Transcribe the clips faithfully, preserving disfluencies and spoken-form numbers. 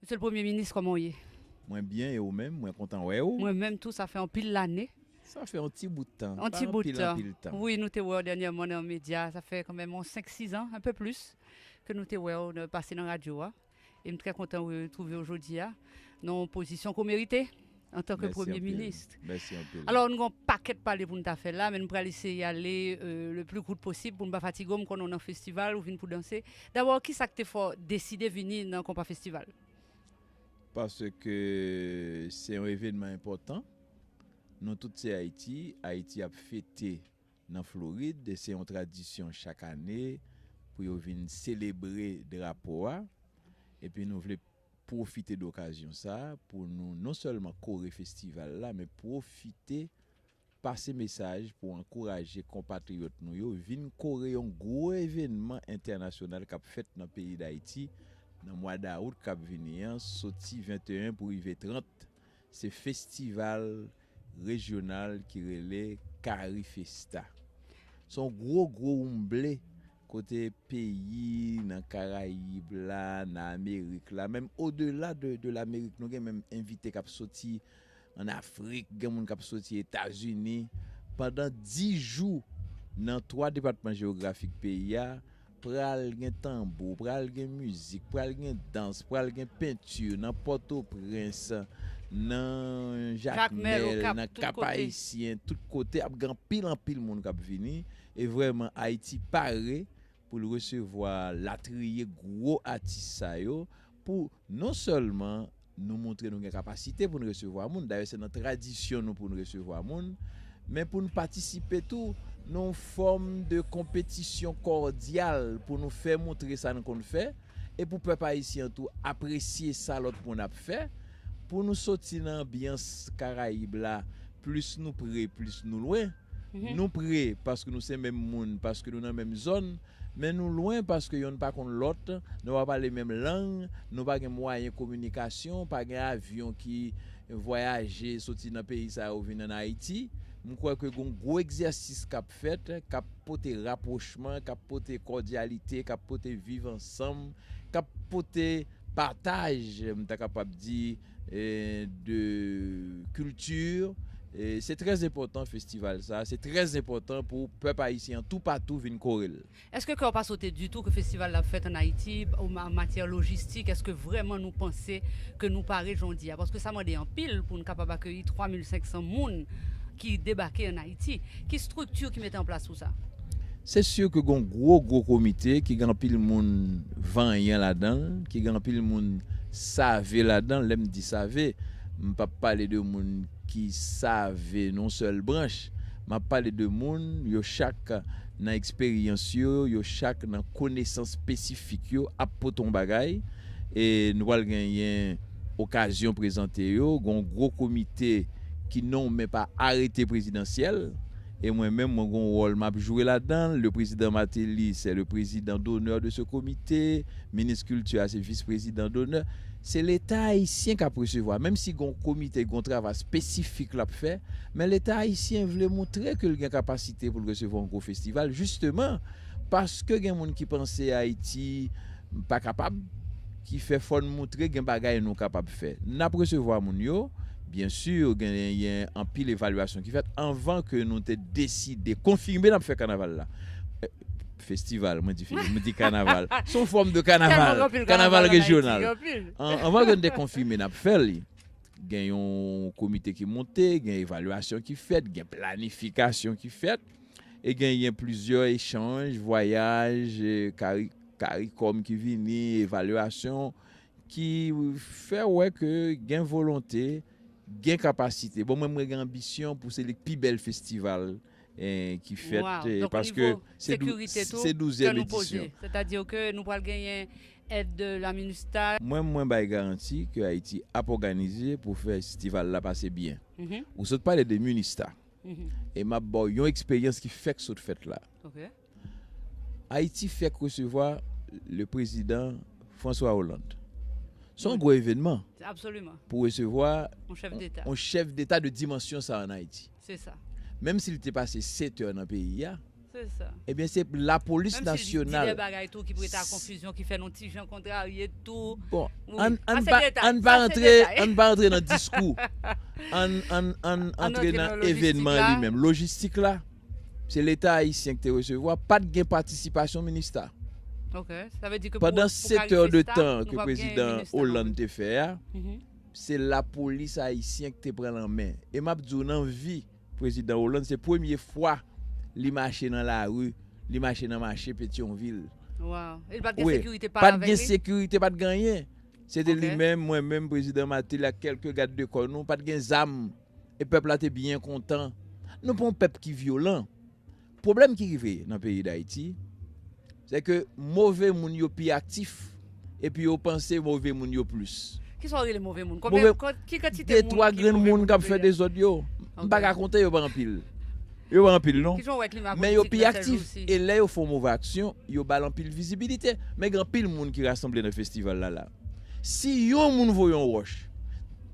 Mesye le Premye Minis, kòman w ye? Mwen byen, e ou menm? Mwen kontan wè w. Mwen menm tou, sa fè anpil lane. Sa fè yon ti bout tan. Yon Pa ti bout anpil, tan. Anpil tan. Wi, nou te wè w dènyèman nan medya. Sa fè kanmenm yon senk, sis an, un peu plus, ke nou te wè w nan- pase nan radyo a. E m trè kontan retwouve w jodi a nan yon pozisyon ke w merite antanke Mèsi Premye anpil. Minis. Mèsi anpil. Alò, nou gen yon pakèt pale pou n ta fè la, men nou pral eseye ale euh, le plus court posib pou n pa fatige w. M konnen w nan festival, ou vin pou danse. Dabò, ki sa k te fè w deside vini nan Konpa Festival? Paske se yon evènman enpòtan. Nou tout se Ayiti. Ayiti ap fete nan Florid. E se yon tradisyon chak ane pou yo vin selebre drapo a. Epi nou vle pwofite de okazyon sa a pou nou non sèlman kore festival la, men pwofite pase mesaj pou ankouraje konpatriyòt nou yo vin kore yon gwo evènman entènasyonal k ap fèt nan peyi Dayiti nan mwa dawout k ap vini an, soti venteyen pou rive trant. Se festival rejyonal ki rele Carifesta. Se yon gwo, gwo woumble kote peyi nan Karayib la, nan Amerik la, menm odela de, de Lamerik, nou gen menm envite k ap soti ann Afrik, gen moun k ap soti Etazini. Pandan dis jou, nan twa depatman jewografik peyi a, pral gen tanbou, pral gen mizik, pral gen dans, pral gen penti nan Pòtoprens, nan Jakmèl, Jakmèl, Okap, nan tout Kap kote. Ayisyen, tout kote, ap gen anpil, anpil moun k ap vini. E vrèman, Ayiti pare pou l resevwa latriye gwo atis sa yo, pou non sèlman nou montre nou gen kapasite pou n resevwa moun, dayè se nan tradisyon nou pou n resevwa moun, men pou n patisipe tou nan yon fòm de konpetisyon kòdyal pou nou fè montre sa n konn fè, e pou pèp ayisyen an tou apresye sa lòt moun ap fè, pou nou soti nan anbyans Karayib la, plis nou pre, plis nou lwen. Nou pre paske nou se menm moun, paske nou nan menm zòn, men nou lwen paske yonn pa konn lòt, nou pa pale menm lang, nou pa gen mwayen kominikasyon, pa gen avyon ki vwayaje soti nan peyi sa yo vin ann Ayiti. M kwè ke gon gwo egzèsis k ap fèt, k ap pote rapwochman, k ap pote kòdyalite, k ap pote viv ansanm, k ap pote pataj, m ta kapab di, eh, de kilti. E se trè enpòtan festival sa, se trè enpòtan pou pèp ayisyen an toupatou vin kore l. Èske kè w pa sote ditou ke festival la ap fèt ann Ayiti, ou ma- matyè lojistik, èske vrèman nou panse ke nou pare jan w di a? Paske sa mande anpil pou n kapab akeyi twa mil senk san moun ki debake ann Ayiti. Ki estrikti ki mete an plas pou sa? Se si ke gon gwo, gwo komite ki gen anpil moun vanyan ladan l, ki gen anpil moun save ladan l. Lè m di save, m p ap pale de moun ki save nan yon sèl branch. M ap pale de moun, yo chak nan eksperyans yo, yo chak nan konesans espesifik yo, ap pote yon bagay. E nou pral genyen okazyon prezante yo. Gon gwo komite ki nonmen pa arete prezidansyèl. E mwen menm, mwen gon wòl m ap jwe ladan l. Le président Martelly, c'est le président d'honneur de ce comité. Minis kilti a, se vis prezidan d'honneur. Se Leta ayisyen k ap resevwa. Menm si gon komite, gon travay espesifik l ap fè, men Leta ayisyen vle montre ke l gen kapasite pou l resevwa yon gwo festival, jisteman, paske gen moun ki panse Ayiti pa kapab, ki fè fò n montre gen bagay nou kapab fè. N ap resevwa moun yo, byen si, genyen anpil evalyasyon ki fèt anvan ke nou te deside konfime n ap fè kanaval la. Eh, festival, mwen di, mwen di kanaval. Se yon fòm de kanaval, kanaval rejyonal. An- Anvan ke n te konfime n ap fè li, gen yon komite ki monte, gen evalyasyon ki fèt, gen planifikasyon ki fèt, e genyen plizyè echanj, vwayaj, eh, kari- karikòm ki vini, evalyasyon ki fè wè ke gen volonte, gen kapasite. Bon, mwen, mwen gen anbisyon pou se li k pi bèl festival, eh, ki fèt, Wow. eh, Donk, o paske nivo se dou- sekirite tou, se kè douzyèm nou poze. edisyon. Sètadi ke nou pral genyen èd de la MINUSTAH. Mwen, mwen bay garanti ke Ayiti ap òganize pou fè festival la pase byen. Mhm, Ou sot pale de MINUSTAH. mhm. E m ap ba w yon eksperyans ki fèk sot fèt la. Ok. Ayiti fèk resevwa le président François Hollande. Se yon gwo evènman Absoliman. pou resevwa Yon chèf deta. yon chèf deta de dimansyon sa ann Ayiti. Se sa. Menm si l te pase sèt è nan peyi a, Se sa. Ebyen, se lapolis Menm si l di de nasyonal. Bagay tou ki pou rete a konfizyon, ki fè nou ti jan kontrarye tou. Bon, Wi. ann ann Sa se pa detay, ann sa pa se antre detay. Ann pa antre nan diskou. Ann ann ann Ann antre antre nan nan lojistik evènman la. Li menm. Lojistik la, se Leta ayisyen ki te resevwa, pa t gen patisipasyon minis la. Ok. Sa vle di ke Pandan pou, pou ka sèt è rive de sa, tan nou ke p ap gen prezidan minis la Hollande non te fè a, Mhm. se lapolis ayisyen ki te pran lanmen. E m ap di w, nan vi prezidan Hollande, se premye fwa li mache nan lari, li mache nan mache Petyonvil. Wow. E li pa t gen Wi, sekirite pa pa t avèk gen li? Sekirite, pa t gen anyen. Se te Ok. Li menm, mwen menm, prezidan Martelly ak kèlke gad de kò nou, pa t gen zam. E pèp la te byen kontan. Nou pa yon pèp ki vyolan. Pwoblèm ki rive nan peyi Dayiti, se ke move moun yo pi aktif, epi yo panse move moun yo plis. Kisa w rele move moun? Move- Konbyen, ki kantite De moun twa ki grenn move moun moun k ap fè peyi a? Dezòd yo. M pa Ok. ka konte yo, pa anpil. Yo pa anpil, non. Kijan w wè klima Men yo politik pi nan sèl aktif. jou si? E lè yo fè yon move aksyon, yo ba l anpil vizibilite. Men gen anpil moun ki rasanble nan festival la la. Si yon moun voye yon wòch,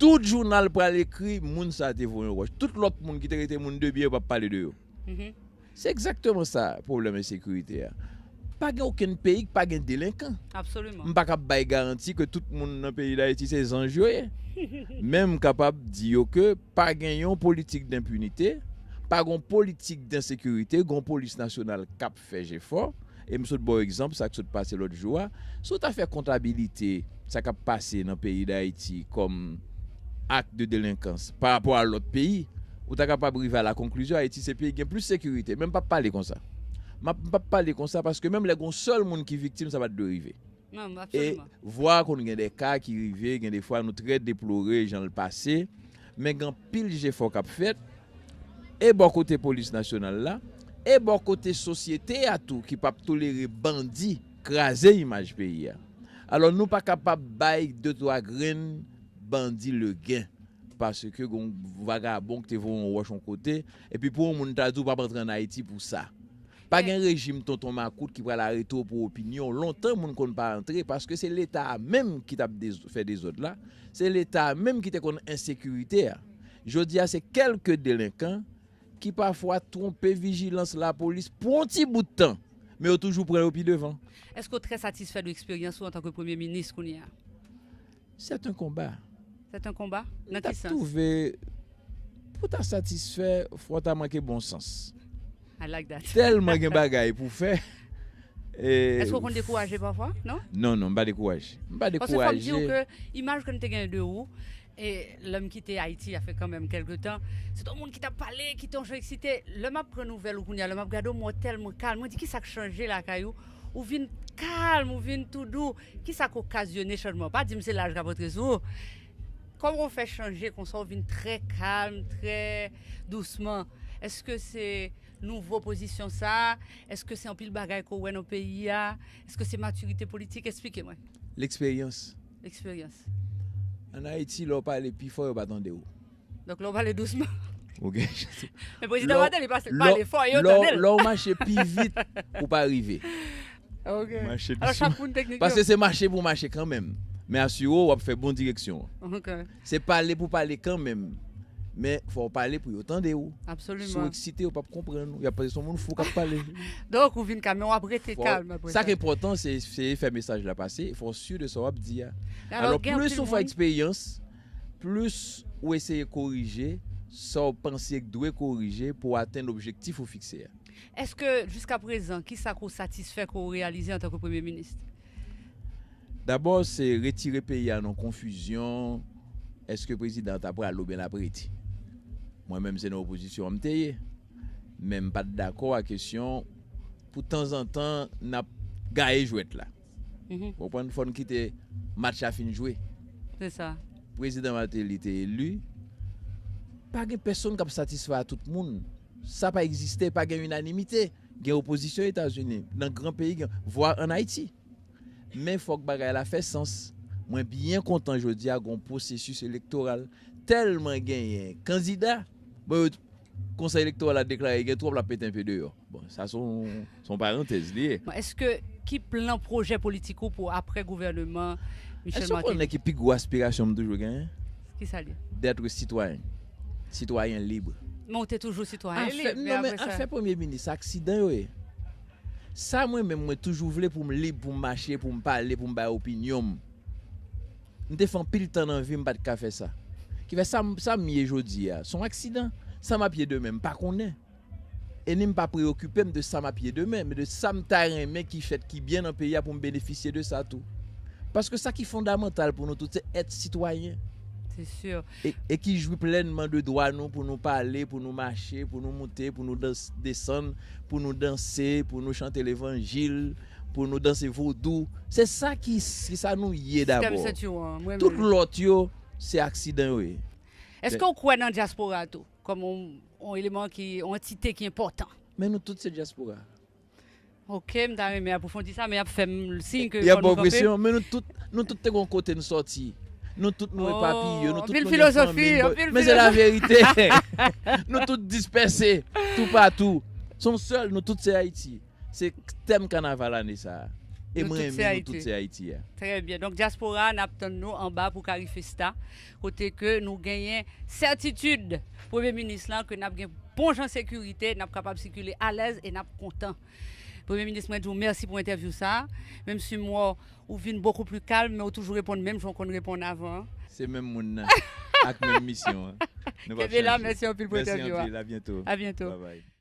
tout jounal pral ekri moun sa a te voye yon wòch. Tout lòt moun ki te rete moun de byen, yo p ap pale de yo. Mhm. Se egzakteman sa pwoblèm ensekirite a. Pa gen okenn peyi ki pa gen delenkan. Absoliman. M pa kab bay garanti ke tout moun nan peyi Dayiti se zanj yo ye. Men m kapab di yo ke pa gen yon politik denpinite, pa gen yon politik densekirite, gen yon polis nasyonal k ap fè jefò. E m sot ba w egzanp, sa k sot pase lòt jou a. Si w ta fè kontabilite sa k ap pase nan peyi Dayiti kòm ak de delenkans pa rapò a lòt peyi, ou ta kapab rive a la konklizyon Ayiti se peyi ki gen plis sekirite. Men m p ap pale konsa. M ap- m p ap pale konsa paske menm lè gen yon sèl moun ki viktim, sa pa t dwe rive. Non, E absoliman. Vwa konn gen de ka ki rive, gen de fwa nou trè deplore jan l pase, men gen anpil jefò k ap fèt, e bò kote polis nasyonal la, e bò kote sosyete a tou ki p ap tolere bandi kraze imaj peyi a. Alò nou pa kapab bay de twa grenn bandi legen paske gen yon vagabon ki te voye yon wòch yon kote, epi pou yon moun ta di w p ap antre ann Ayiti pou sa. Pa gen rejim tonton makout ki pral arete w pou opinyon. Lontan moun konn pa antre paske se Leta a menm ki t ap dez- fè dezòd la, se Leta a menm ki te konn ensekirite a. Jodi a se kèlke delenkan ki pafwa twonpe vijilans lapolis pou yon ti bout tan, men yo toujou pran yo pi devan. Èske w trè satisfè de eksperyans ou antanke premye minis kounye a? C'est un combat. C'est un combat? M Nan ta ki sans? Twouve pou ta satisfè, fò w ta manke bon sans. I like that. Tèlman gen bagay pou fè. E- Èske w konn dekouraje pafwa? Non? Non, non, m pa dekouraje. M pa Paske fò m di w dekouraje. Ke imaj ke m te gen de ou, e lè m kite Ayiti, sa fè kanmenm kèlke tan, se t yon moun ki t ap pale, ki te yon jan eksite. Lè m ap pran nouvèl ou kounye a, lè m ap gade w, mwen tèlman kalm. Mwen di, kisa k chanje lakay ou? Ou vin kalm, ou vin tou dou. Kisa k okazyone chanjman? Pa di m se laj k ap antre sou ou. Kòman w fè chanje konsa, ou vin trè kalm, trè dousman? Èske se nouvo pozisyon sa a? Èske se anpil bagay ke w wè nan peyi a? Èske se matirite politik? Eksplike mwen. Leksperyans. Eksperyans. Ann Ayiti, lè w pale pi fò, yo pa tande w. Donk lè w pale dousman. Ou gen Men prezidan Martelly pase lè- pale fò, yo tande l. Lè w mache pi vit, ou pa rive. Ok. Mache Alò dousman. Chak moun teknik yo. Paske se mache pou mache kanmenm. Men asire w w ap fè bon direksyon an. Ok. Se pale pou pale kanmenm. Men fò w pale pou yo tande w. Si w Absoliman. Eksite, yo p ap konprann ou. Y ap panse se yon moun fou k ap pale. Donk ou vin kalm, men w ap rete Fò- kalm apre Sa sa. K enpòtan, se se fè mesaj la pase. Fò w si de sa w ap di a. Alò, Alò, gen plis anpil ou fè moun- eksperyans, plis ou eseye korije sa w panse k dwe korije pou w atenn objektif ou fikse a. Èske jiska prezan, kisa ke w satisfè ke w reyalize antanke premye minis? Dabò, se retire peyi a nan konfizyon. Èske prezidan an ta pral oubyen l ap rete? Mwen menm, se nan opozisyon an m te ye. Men m pa t dakò a kesyon pou tanzantan n ap gaye jwèt la. Mhm. Ou konprann? Fò n kite match la fin jwe. Se sa. Prezidan Martelly te eli. Pa gen pèsonn k ap satisfè a tout moun. Sa pa egziste, pa gen inanimite. Gen opozisyon Etazini, nan gran peyi, gen vwa ann Ayiti. Men fòk bagay la fè sans. Mwen byen kontan jodi a gen yon pwosesis elektoral. Tèlman genyen kandida, bon, yo, konsèy elektoral la deklare gen twòp, l ap mete enpe deyò. Bon, sa se yon se yon parantèz li ye. Bon, èske, ki plan, pwojè politik ou pou apre gouvèneman Michel Èske w konnen Martelly? Ki pi gwo aspirasyon m toujou genyen? Kisa li? D'être citoyen. Sitwayen lib. Men ou te toujou sitwayen Afè, lib. Men non, men apre sa, afè premye minis, aksidan yo ye. Sa mwen menm, mwen toujou vle pou m lib, pou m mache, pou m pale, pou m bay opinyon m. M te fè anpil tan nan vi m, m pa t ka fè sa. Ki fè sa, m- sa m ye jodi a, se yon aksidan. Sa m ap ye demen, m pa konnen. E ni m pa preyokipe m de sa m ap ye demen, men de sa m ta renmen ki fèt, ki byen nan peyi a pou m benefisye de sa tou. Paske sa ki fondamantal pou nou tout, se èt sitwayen. Se si. E, e ki jwi plènman de dwa nou pou nou pale, pou nou mache, pou nou moute, pou nou dans, desann, pou nou danse, pou nou chante levanjil, pou nou danse vodou. Se sa ki, ki sa nou ye Sistèm dabò. senti an, mwen Tout menm. Lòt yo, se aksidan yo ye. Èske ou kwè nan dyaspora tou? Kòm yon, yon eleman ki, yon antite ki enpòtan? Men nou tout se dyaspora. Ok, m ta renmen apwofondi sa, men y ap fè m siy ke Y ap fò nou ba w kanpe. Presyon, men nou tout, nou tout te gen yon kote n sòti. Nou tout nou Oh, epapiye, nou tout anpil nou gen filozofi, fanmi. Anpil Men se la verite. Nou tout dispèse, toupatou. Se yon sèl, nou tout se Ayiti. Se tèm kanaval ane sa a. E Nou mwen tout se renmen nou tout Ayiti. Se Ayiti a. Trè byen. Donk, dyaspora, n ap tann nou anba pou Carifesta, kote ke nou genyen sètitid Premye Minis lan ke n ap gen bon jan sekirite, n ap kapab sikile alèz e n ap kontan. Premye Minis, mwen di w mèsi pou entèvyou sa a. Menm si m wè w, ou vin bokou pli kalm, men ou toujou reponn menm jan w konn reponn avan. Se menm moun nan, ak menm misyon an. Nou p ap Kenbe la, chanje. Mèsi anpil pou Mèsi entèvyou a. Anpil, a byento. A byento. Bye bye.